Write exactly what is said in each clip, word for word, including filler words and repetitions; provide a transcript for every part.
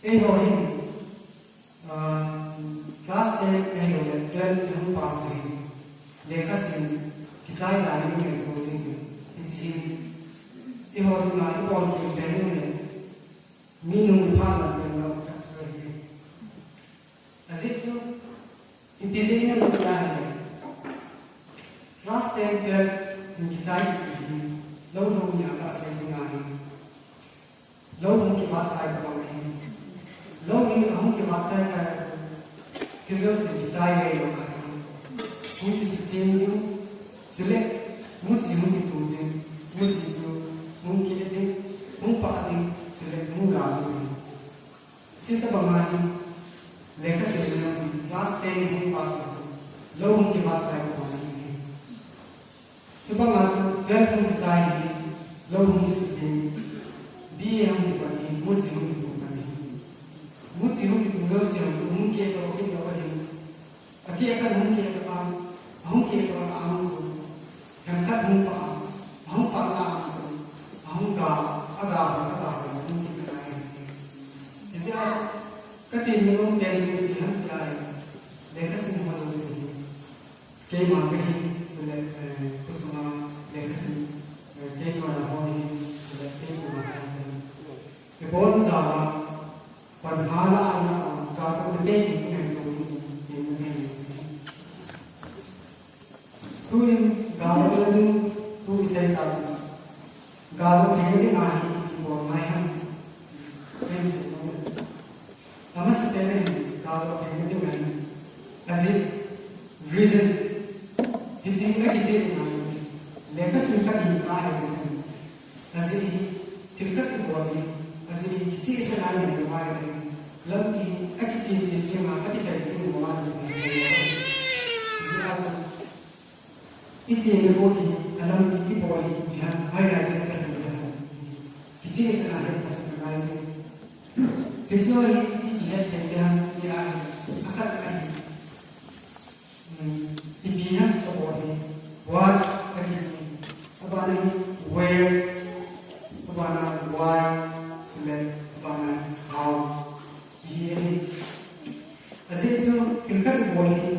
Eiho hin, ah, class ten ahilouleh twelve hung pass ahin, lekha sim kichai lai in ngen tou jing in. Hiche hin eiho dinga ibol kim pen in le, mi nung iphat lam pen lou khat chu ahi. Ajeh chu, iti jeh inem tia ahile, class ten, twelve in kichai kit hi, lou lhung nia kasei ding ahi. Lou hung kivat chai tabang ahi. Lou hi ahung kivat chai chai, thil jouse kichai ngai lou ahi. Hung kisuthem ding, chule muchi hung kitung ding, muchi chu hung ki-et ding, hung pah ding, chule hung ga ding. Chuti tabang ahi, lekha sim ding, class ten hung pass lou, lou hung kivat chai tabang ahi. Chubang a chu twelve hung kichai hi, lou hung kisuthem, B A hung kipan hi, muchi hung kitung pan hi. Muchi hung kitung jouse chu hung ki-et lou, ki-et lou ahi. Akeh khat hung ki-et a, ahung ki-et a, ahung chu themkhat hung pah a, ahung pah a, ahung chu, ahung ga, aga ho, aga ho, hung ki-et a ahi. Hijeh a chu, kati nilom pen chu ipi ham tia ahile, lekha sim ho jouse hi, keima kahi, chule, eh, khosunga lekha sim, eh, kei nona ho hi, chule kei chunga kahi. Ibonchauva, pan hala ana, ka ko te ni ngai ko ni, ni ngai ni. Tuin, galo na ding, tu isei ta. Galo na ding ahi, ibol ngai ham. Ken se no. Amasapen in, galo na ding ahi. Ajeh, reason. Hiche, akicheh ngai. Lekha sim khat in ahi reason. Ajeh hi, thil khat ibol hi, ajeh hi, kichehsah ngai lou ahi. Lampi hi, akicheh cheh cheh ma, akichai cheh ma, ma, ma, ma. Ajeh a, ichehna bol hi, alampi ibol hi, ipi ham, hoilai jeh a ipi ham. Kichehsah ngai, kichehsah ngai jeh. Hiche hi, ipi het thei ham, ipi ahi, akhat ahi. Hmm, ipi ham kabol hi, what, akiti. Abana hi, where, abana why, chule, abana how. Hi ahi. Ajeh chu, thil khat ibol hi,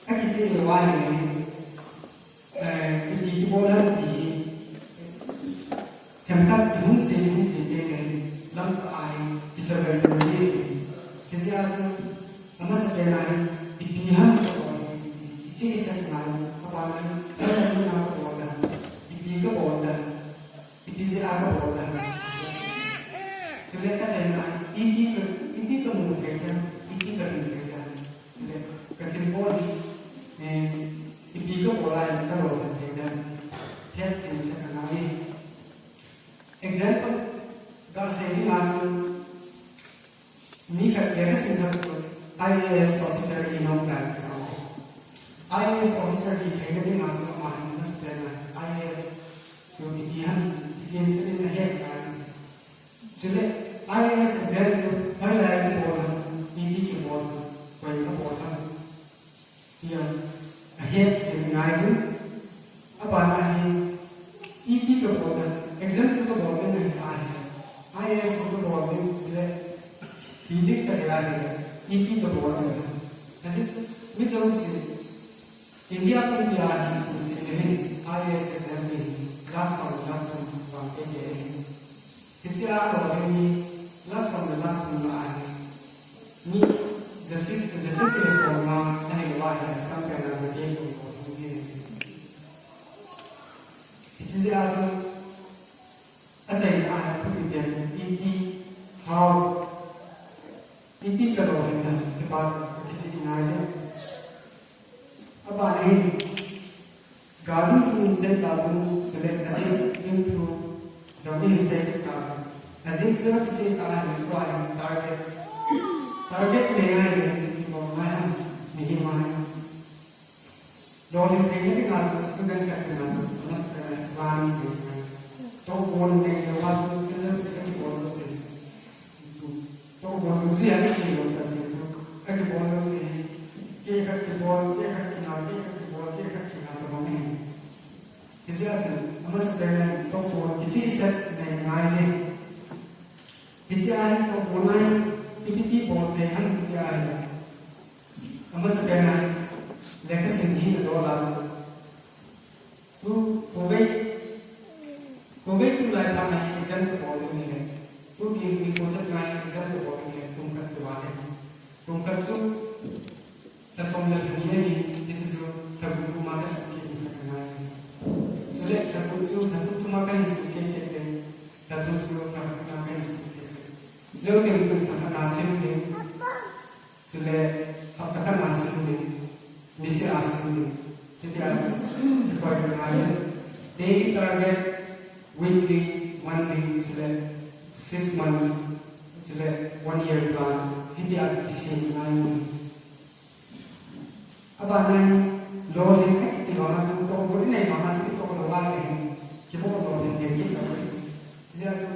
akicheh lou ahi. Eh, ipi kibol ham ti hi. Themkhat ihung che, ihung che te le, lamkah a hi, kicha vel lou ji. Hijeh a chu, amasapen a hi, ipi ham kabol hi, kichehsah ngai, abana hi, lamkah a kabol ham, ipi kabol ham, ipi jeh a kabol ham. Chule kachaina hi, iti ka, iti kamu thei ham, iti kahin thei ham. Chule, kathilbol hi, eh, ipi kabol a, kalolhin thei dan. Hetchen sah angai. Example, gasei ding a chu, mi khat, lekha sim khat chu, I A S officer hi nom tai. I A S officer hi theina ding a chu, ama hin amasapen a, I A S chu ipi ham, ichen sah in ahet ngai. Chule, I A S exam chu, hoilai kibol ham, iti kibol ham, koi kabol ham. Tia, ahet thei ngai jin. Abana hi, iti kabol ham, exam chu kabol ding ahi ahi. I A S chu kabol ding, chule, hi ding kahi ahi, iti kabol ham. Ajeh chu, mi jouse, India pumpi a hi kum seh le hin, I A S exam hi, lakh som le lakh thum vang peipei ahi. Hiche a lolhing hi, lakh som le lakh thum na ahi. Mi, jasit, jasit le som nga, ahilou va hi, tampen a jaget kum ko thum ji ahi. Hiche jeh a chu, achaina a hi, thupi pen chu, iti, how, iti kalolhin ham, hiche pa chu, kicheh ngai jeh. Abana hi, ga lungthim in sei tauvin, chule ajeh ding thu jong ihin sei kit tauvin. Ajeh chu akicheh tah ahin, tua hin target. Target nei ngai le, ibol ngai ham, mihem ahi. Lolhing theina dinga chu, student khat dinga chu, amasapen a plan nei ngai. Tohgon nei lou a chu, student se akibol lou se. Tohgon lungset a kiche lou khat chu, akibol lou se, kei khat kibol, kei khat kina, kei khat kibol, kei khat kina tabang ahi. Hijeh Amasapen a itobul, hiche set nei ngai jing. Hiche a itobul ngai, ipi ti bol thei ham ti a. Amasapen a lekhasim hi nadol a chu. Tu, kovei, kovei tulai phat a exam kabol ding ahi. Tu ni, ni ko chat ngai exam kabol ding ahi, kum khat tua ahi. Kum khat chu, lha som le lha ni ahi, hiche chu lha gup kum a kasem kit masat ngai. Chule lha gup chu lha thum thum a kahin sim kit kit ding, lha thum chu lha gup a kahin sim kit kit. Chuteng chun lha khat a sim ding. Chule hapta khat a sim ding, niseh a sim ding. Hitia chu, kikoi ding ahi. Daily target, weekly, monthly, chule six months, chule one year plan. Hitia chu kisem ding ahi. Abana hi, lolhin akiti vang a chu, tobul inei vang a chu, itobul vang le hin, kibol lolhin thei kit lou. Hijeh a chu,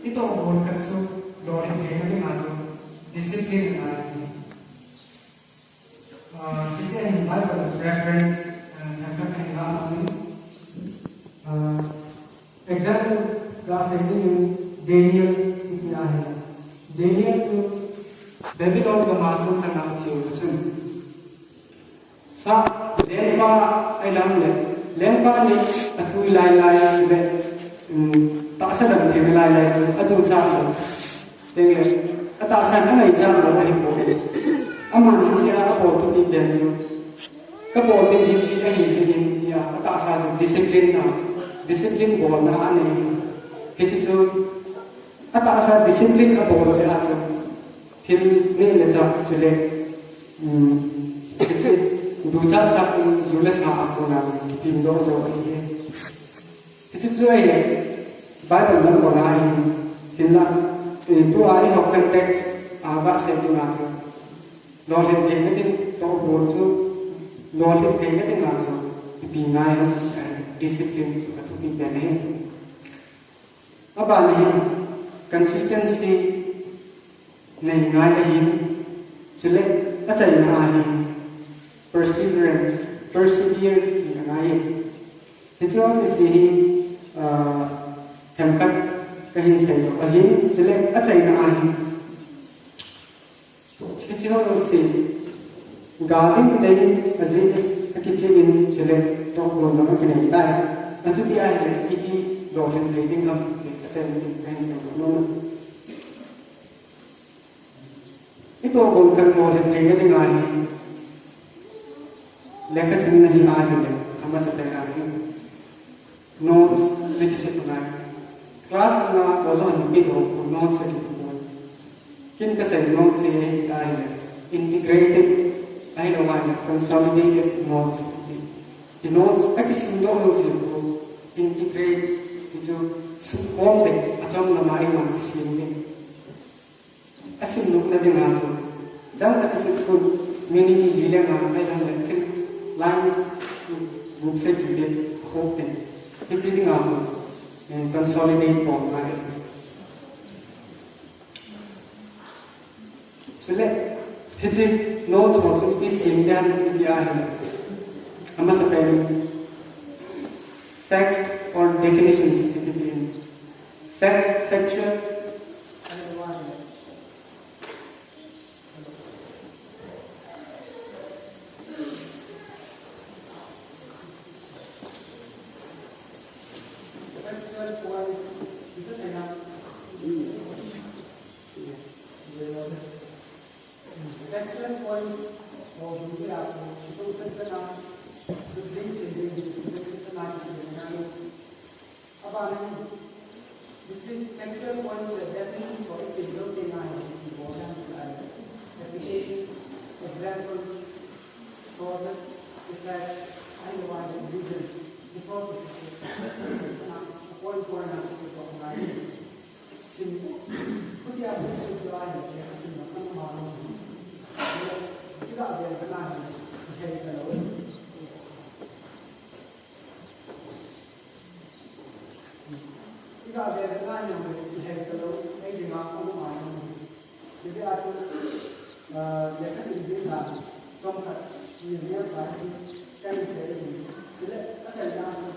itobul khat chu, lolhin theina dinga chu, discipline ahi. Ah, hiche hin Bible reference, ah, themkhat kahin lah a, ah, example, kasei ding in Daniel, iti ahi. Daniel chu Babylon gam a songchang a ache u chun. Sa, lengpa, ahi lam le, lengpa ni, atui lai lai le, um, tahsa dam thei lai lai, aducha lo. Tengle, atahsan angaichat lou ahipoi. Aman hiche a abol thupi pen chu, kabol ding hiche ahi jeh in tia, atahsa chu discipline na, discipline bolna anei. Hiche chu, atahsa discipline abol jeh a chu, thil neh le chah chule, um, hiche, duchat chat in ju le sa a kona chu, kitimdoh jo ahi. Hiche chu ahile, Bible lam banga ahi, hinla, eh, tua eiho context a gasei dinga chu, lolhin theina ding, tobul chu, lolhin theina dinga chu, ipi ngai ham, eh, discipline chu athupi pen ahi. Abana hin, consistency, nei ngai ahin, chule achaina a hin perseverance, persevere ti angai e. Hiche ho sese hi, ah, themkhat kahin sei lou ahin, chule achaina a hin, hiche ho jouse, ga ding tei, ajeh akichim in, chule tobul jong akinei tai. Achuti ahile, iti lolhin thei ding ham, achaina ding kahin sei lou nom e. Itobul khat lolhin theina dinga hi, lekhasimna hi ahile, amasapen a hi, notes nakisem ngai. Class sunga oja hon peh lou, notes akipeh lou. Ken kasei notes hi ahile, integrated, ahilou ahile, consolidated notes. Hi notes akisimdoh lou jeh u, integrate, hichu, sukhom le, achom lama ima kisim le. Asim nopna dinga chu, jang tah kisim khun, minute li le nga, ahi le thil lines, group se li le, ahop ten. Hiche dinga, eh, consolidate bol ngai. Chule, hiche notes ho chu ipi sim ding ham iti ahile, amasapen in, facts or definitions iti pen. Fact, factual. Factual points, isn't enough? Factual points or Google Apple, itu saja na, sebenarnya sendiri, itu saja na, isn't enough? Abana hin, hiche factual points le definitions ho isim lou teng ahile, ipi bol ding ham itile, applications, examples, causes, effects, ahilou le reasons, because of which, point point a isim lou ngai. Sim, khutia isim lou ahile, isim lou kan ma lou. Iga vel kan ahile, ihet talou. Iga vel ngai jong le, ihei talou, ei dinga aum ngai jong le. Hijeh a chu, ah, lekhasim ding dan, chomkhat, ni neo sa chu, kahin sei ding. Chule, achaina chu,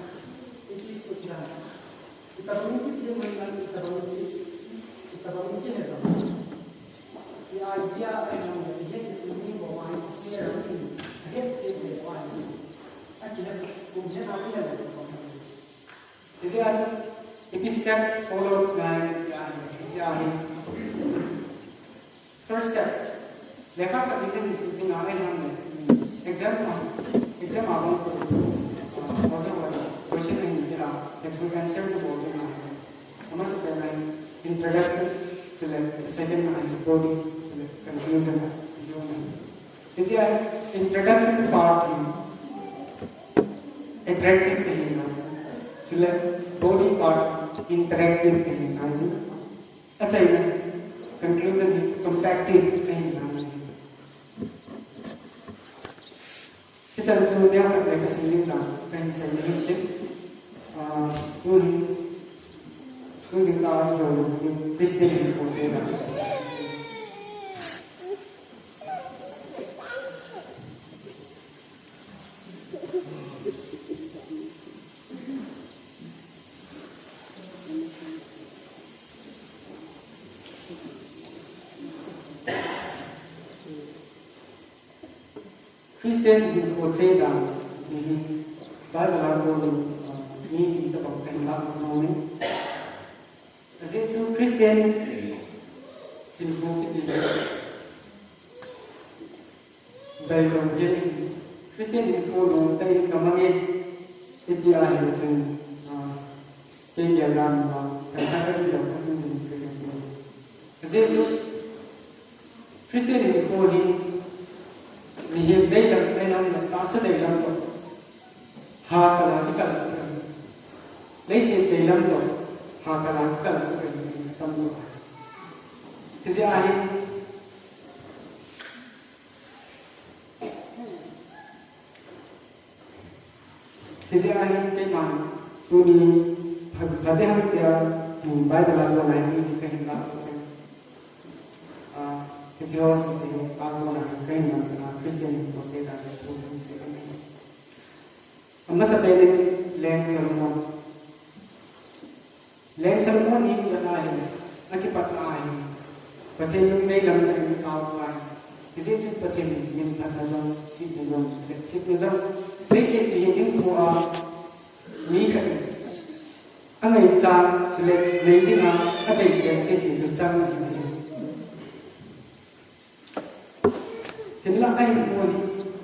I idea a kan hong le, i het le, i ni bo ma i share a, i het le le wa i. A ki le, kum he na ki le le ko. Is it, it is steps followed by, yeah, yeah. First step. Lekha ka ni ni si na ai na le. Exam ma, exam a bang ko. Ah, ko sa wa. Question ni ni la. Textbook answer to bol na. Ama sa pehla introduction, sile second na body, sile conclusion na. Isi a introduction part hi attractive kahi na, sile body part interactive kahi na, isi. Achaina conclusion hi compactive kahi na. Hichan chu nia khat le ka sim ding dan, ka hin sei ding te. Ah, tu hin, tu jing ta hi lo, Christian hin ko te dan. Christian hinkho cheh dan, hihi Bible a kon in, ah, mi hi tabang kahin lah nom in. Ajeh chu Christian hinkho kiti hi dai lou hi, Christian hinkho lou tah in kamang e, iti ahi chun, ah, Kei gel dan ma, kan thak ka ti lo, ka tu din ka kan ti lo. Ajeh chu, Christian hinkho hi, mihem deilam, deilam, tahsa deilam toh, ha kala kikal chu ahi. Leiset deilam toh, ha kala kikal chu ahi, tam chu ahi. Hijeh a hi, Hijeh a hi keiman tuni pha, pha ding ham tia, um, Bible a kona hi kahin lah u chun. Ah, hiche ho sese a kona hi kahin lah u chun, ah, Christian hinkho cheh dan le pu thum se kan ahi. Amasapen in Leng Solomon. Leng Solomon hi ipi ahi, akipat ahi. Pathen lungdei lam tah in atao ahi. Hijeh chun Pathen in minphatna jong, sihna jong, lethepna jong, leiset mihem hinkho a mi khat in angaicha, chule nei dinga adei pen sese chu chang ahi. Hinlah ahinkho hi,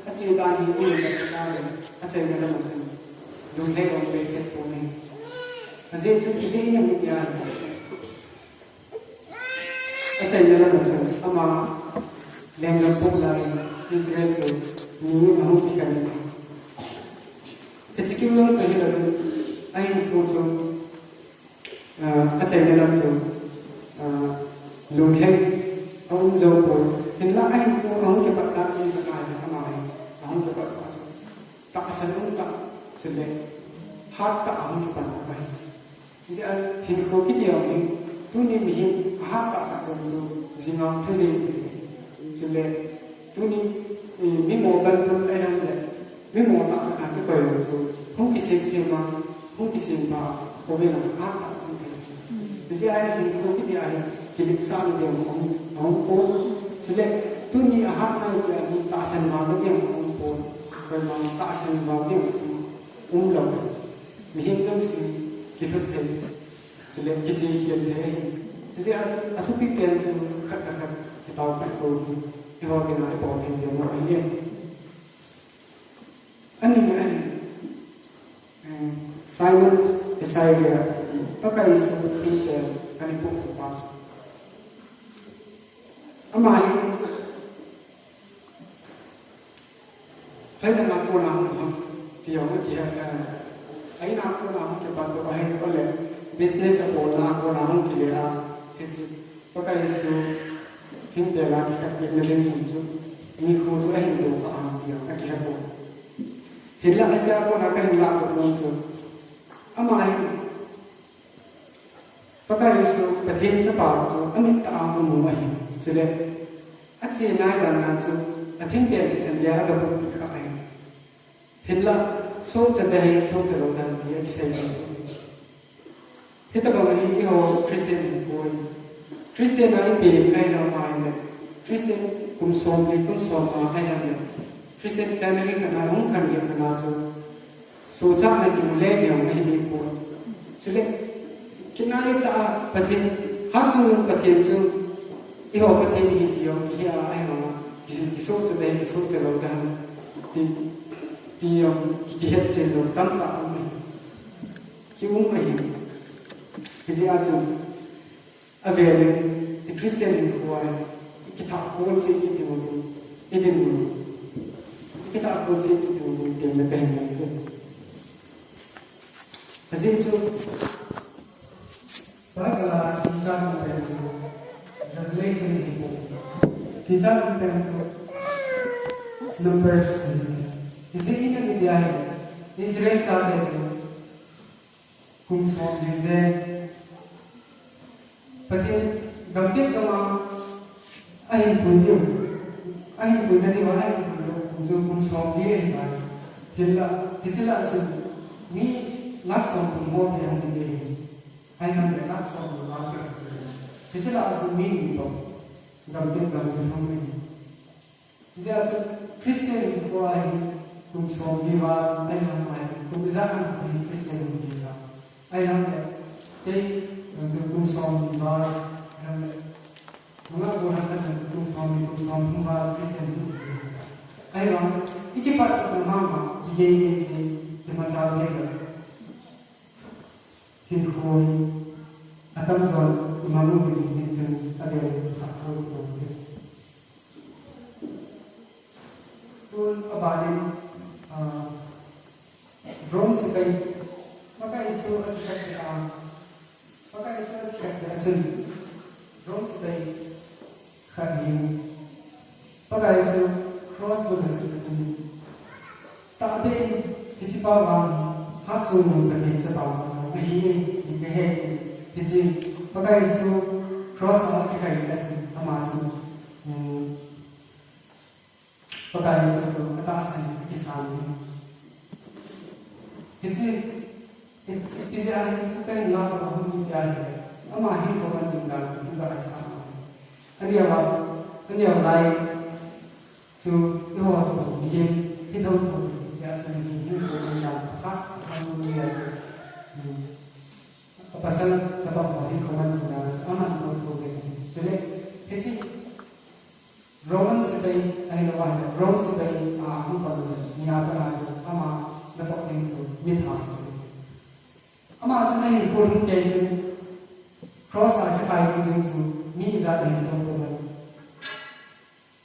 ache dan hi, ihin vet le, achaina lam a chun lunglhai um behseh pon ahi. Ajeh chu ijeh inem itia, achaina lam a chun ama lenggam pum lai in Israel chu ni in ahung kikhen in. Hiche kiu jong chu hilou in, ahinkho chu Ah, achaina lam chu, ah, lunglhai aum jou poi. Hinlah ahinkho ahung kipat dan chu, ama hi ahung kipat pa chu, tahsan um tah, chule hat tah ahung kipan pa ahi. Hijeh a hinkho kiti jong hi, tuni mihem ahat tah tah jong chu, jingkah thu jing. Chule Tuni, eh, mi mo ban ban ahi ham le, mi mo tah tah kikoi lou chu, hung kisem sem a, hung kisem pha, khovel a hat tah hung thei. Hijeh a hi hinkho kiti a hi, kilepsah na ding um, um pon. Chule, tuni ahat nai tia hi tahsan val na ding um pon. Koima tahsan val ding um, um lou. Mihem jouse kilhut thei. Chule, kicheh khel thei ahi. Hijeh a chu, athupi pen chu, khat le khat, kitao kit u hi, eiho dinga ibol thei ding ahi. Ani ahi, eh, Simon Kisiria, Pakai Jesu thingtel ana puhpa chu. Ama hi, Phaina a kona hung, hung, ti jong kihe, eh, aina a kona hung kipat doh ahi, ole, business a bolna a kona hung kile a, hiche, Pakai Jesu, thingtel a kikhenbehna ding mun chu, nikho chu ahin doh kha a, ti jong akihe poi. Hinlah hiche a kona kahin lah doh nom chu, ama hin, Pakai Jesu, Pathen Chapa chu amit tah a amu ahi. Chule, ache nai dan a chu, athingtel kisem dia agavuh kha ahi. Hinlah, sohcha ding ahi, sohcha lou ding ahi, akisei ahi. Hitobang ahi, eiho Christian hinkho hi. Christian a ipi ahi lou mai le, Christian kum som le kum som a ahi lou le, Christian family khat na hung khan le khat na chu, so cha na ki le ni hung ahi ni ko. Chule, kina ita Pathen, ha chu Pathen chu, iho Pathen hi ti hung hi a ahi lou ma, ki, ki so cha dai, ki so cha lou dai, ti, ti hung, ki, ki het chen lou tam ta hung ahi. Ki hung ahi. Ki si a chu, Avel in, i Christian hinkho a, i kitha kol cheh kit diu, i dinmun. I kitha kol cheh kit diu, tin na pen na tu. Ajeh chu, Bible a kicha pen chu, Revelation hi ko. Kicha pen chu, Numbers hi. Ijeh inem itia hi, Israel chate chu, Kum som li je. Pathen gam bep gam a, ahin pui diu. Ahin pui na diu, ahin pui diu. Kum chu kum som li ahi tai. Hinla, hiche lah chun mi lakh som thum ho pe hung hi. Ahin le lakh som thum ho pe hung hi. Hiche lah chun mi ni bou. Gam bep gam chun hung hi. Hijeh chun Christian hinkho a hi kum som li val, ahilouleh kum ijat ham hi Christian hinkho a. Ahilouleh, kei, kum som li val, ahilouleh, manga ko han kan kum som li, kum som thum val Christian hinkho a. Ahilouleh, i kipat na mama, i gei gei si, i machal gei gei. Hinkho hi, atam jon, i manu ti jing chun, a gei, a ko ko. Tun abanin, ah, Rome sepai, Pakai Jesu a kikhen a, Pakai Jesu a kikhen a chun, Rome sepai khat in, Pakai Jesu cross bula sut in, tahbeh in, hiche pa vang, hatchungnung Pathen chapa, ahi e, ti kahe, hiche, Pakai Jesu cross a kikhai a chun, ama chun, um, Pakai Jesu chu atahsan in akisan in. Hiche, i, i, ijeh a hiche chu kahin lah a ahung hi tia hi. Ama hinkho man ding dan, hi ba ai sa. Aneo a, aneo lai chu, eiho chu, hi, hi thou thou, ijeh a chu hi, hinkho man dan, kha, ahung hi tia chu. Hmm. Pasal, chapa ho hinkho man ding dan, ama hinkho thou thou. Chule, hiche, Roman sepai, ahilou ahile, Rome sepai, a, hung pan le, ni a pan a chu, ama natoh ding chu, mitha chu. Ama chu ahinkho lhung kei chu, cross a kikhai ding chu, mi ijat ahi tou tou le.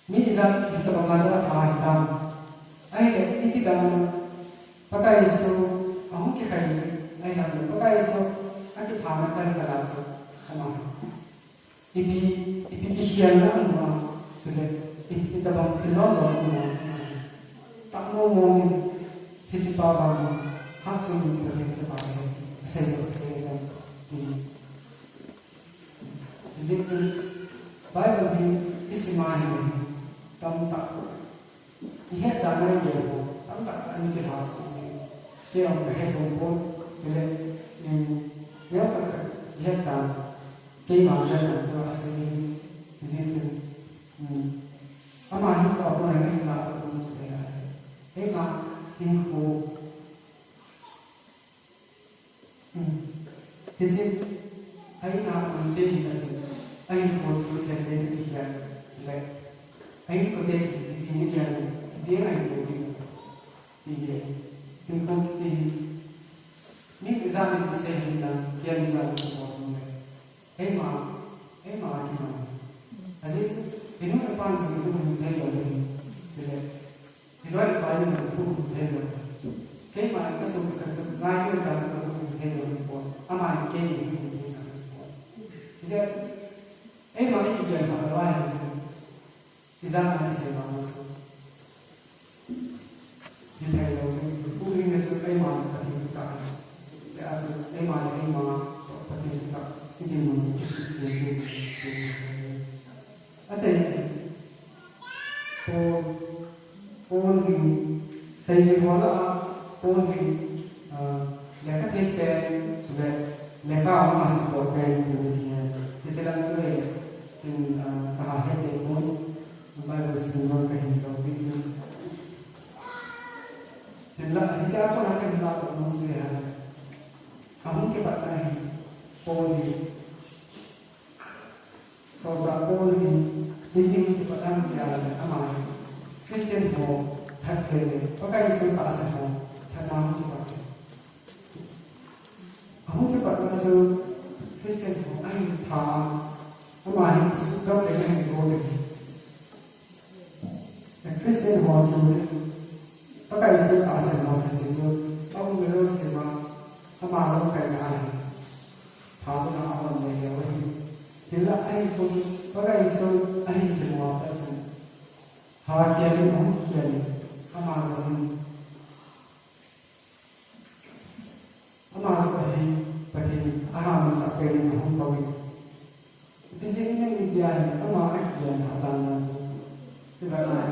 Mi ijat hitobang a chu atha hitam. Ahile, iti dan, Pakai Jesu, ahung kikhai, ahilou le, Pakai Jesu, akithana kal kal a chu, ama. Ipi, ipi kikhelna aum a, chule, ipi, ipi tabang thil lom lom aum a, tah mong mong in, hiche pa vang, hatchungnung Pathen chapa ahi, asei lou thei lou, ti. Hijeh chun, Bible hi, isim a hi, tamtah. Ihet dan a igel ho, tamtah tah in kilhasam jing. Kei jong kahet jong pon, chule, um, neo khat khat ihet dan, keima ijat dan tua asei in, hijeh chun, um, ama hinkho a kona kahin lah a kon sei a. Keima hinkho Hmm. Hiche, a in a kon cheng hi a chu, a hinkho chu ichen le ipi hia, chule, a hinkho te chu ipi ni hia, ipi a hinkho hi, ti hi, hinkho kiti hi, mi ijat in isei hi na, kei ijat in isei hi na. Eima, eima a kiman. Ajeh chu, i nu i pan chu i hung thei lou ding. Chule, i loi i pai in i hung thei lou. Keima ka sum ka chu, ngai kei ta ka hung thei lou ding pon. Ama in kei in hung thei lou ding pon. Ajeh chu, eima i kigen pha lou a hi chu. Ijat a isei vang chu. Hithei lou ding, pu ding le chu eima Pathen kitah. Ijeh a chu eima le eima Pathen kitah. Hiding mun kisih cheh cheh. Asei, Paul, Paul hin, seijui ho lah a, Paul hin, ah, lekha thei pen, chule, lekha hung a support pen, ti hi. Hiche lang chu le, Bible simna kahin lou jing jing. Hinla, hiche a kona kahin lah nom jeh a. Ahung kipatna hi, Paul hi. Solchah Paul hi, ding ding kipat ham tia le, ama hi. Christian ho, that le le, Pakai Jesu tahsan ho, that ma hung kipat. Ahung kipatna chu Christian ho ahin pha, ama hi sukdam le ahin go le. Christian ho chu Pakai Jesu tahsan ho sese chu aum le jouse ma, ama lamkaina ahi. Pha ding a aum le le ahi. Hinla ahi ko chu Pakai Jesu ahin kimu a pat chun. Ha kian in ahung kian in ama jong hin. Ama joh hi Pathen in aha manchah pen in ahung bang in. Ipi jeh inem itia hi ama akian a dan dan chu. Iva nai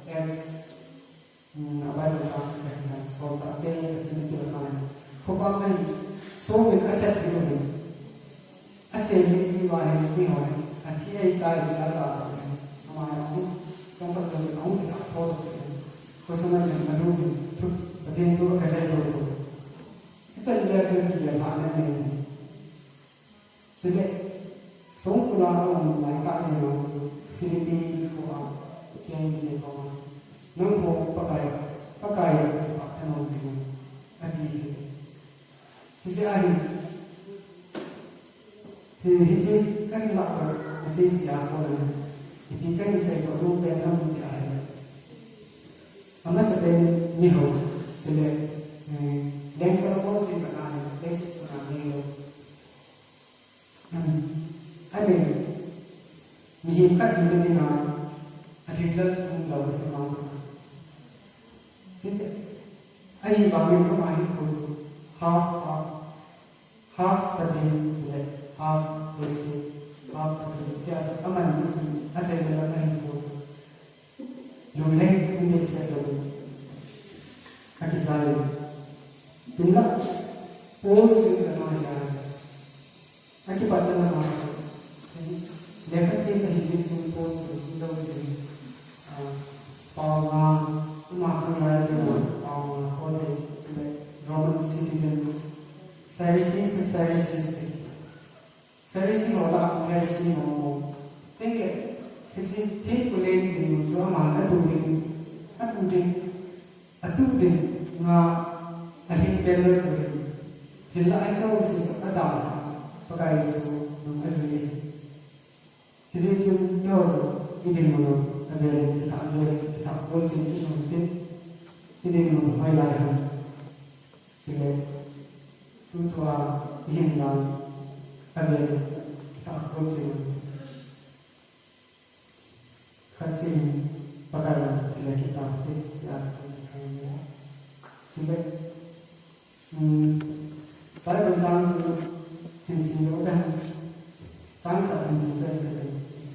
Acts, mm, a Bible chang chu kahin ngai, Solchah te kachun ipi nai. Khopa ngai, Saul in asep hi uhin. Asei ni uva hin, mi ho hin, athi ahitai tia ata uhin. Ama hin ahung, sangkhat jong ahung kithah tho uhin. Khosung a jong alu hin, thu, Pathen thu akasei tho tho. Hichan geiya chun kigel lhahna anei. Chule, songkul a aum lai tah jeng a chu, Philippi kho a, cheng ni kho a. Nangho Pakai, Pakai a kipah thanom jing un, ati hi. Hijeh a hin, hi, hiche kahin lah a, asei sia kona, ipi kahin sei kona, pen ham ti ahi. Amasapen in miho, chule, eh, Leng Solomon chu ipi nai, basic chu ngai lou. Hmm. Ahin, mihem khat hina dinga, alhinglel chu umlou, ahi ma. Hiche, ahivangin ama hi ko chu, half, half, half Pathen, chule, half Pathen, half Pathen, tia chu, aman chu chu, achaina lam ahi ko chu. Lunglhai in dei sah lou. Akichai. Hinla, Paul chu kana ya. Akipatna ma. Lekha thei kahi jeh chun Paul chu lou jeh. Ah, pao nga, ama khanglai te na, pao nga, ho te, chule Roman citizens, Pharisees and Pharisees. Pharisee ho lah a Pharisee mong mong. Teng le, hiche thempu leng ding chu aman atu ding, atu ding, atu ding nga alhing pen lou chu. Hinla hiche ho chu adang, Pakai Jesu nung ajui. Hijeh chun eiho chu idinmun u avel in, kitha vel in, kitha kol cheh in um tin, idinmun u hoilai ham. Chule, tutua ihin dan avel in, kitha kol cheh in um tin. Khat cheh in Pakai lam kile kita te, tia, chule, um, Bible chang chu hin simdoh u te, chang khat hin simdoh u te,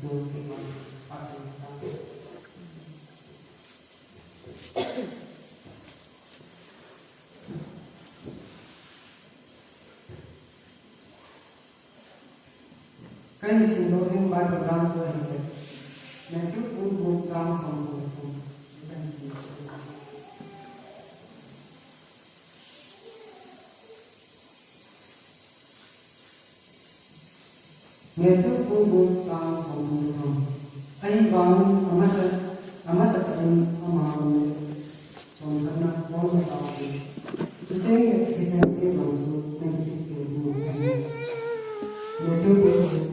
chu keiman pachat kit u te. Kahin simdoh ding Bible chang chu ahile, Matthew bung gup chang somthum le thum chu kahin simdoh ding. Matthew bung gup chang somthum le thum. Ahivangin amasa, amasatah in ama le chonphatna bol masa u hite. Chuteng le hichan se jong chu naki kit diu ahi. Matthew bung gup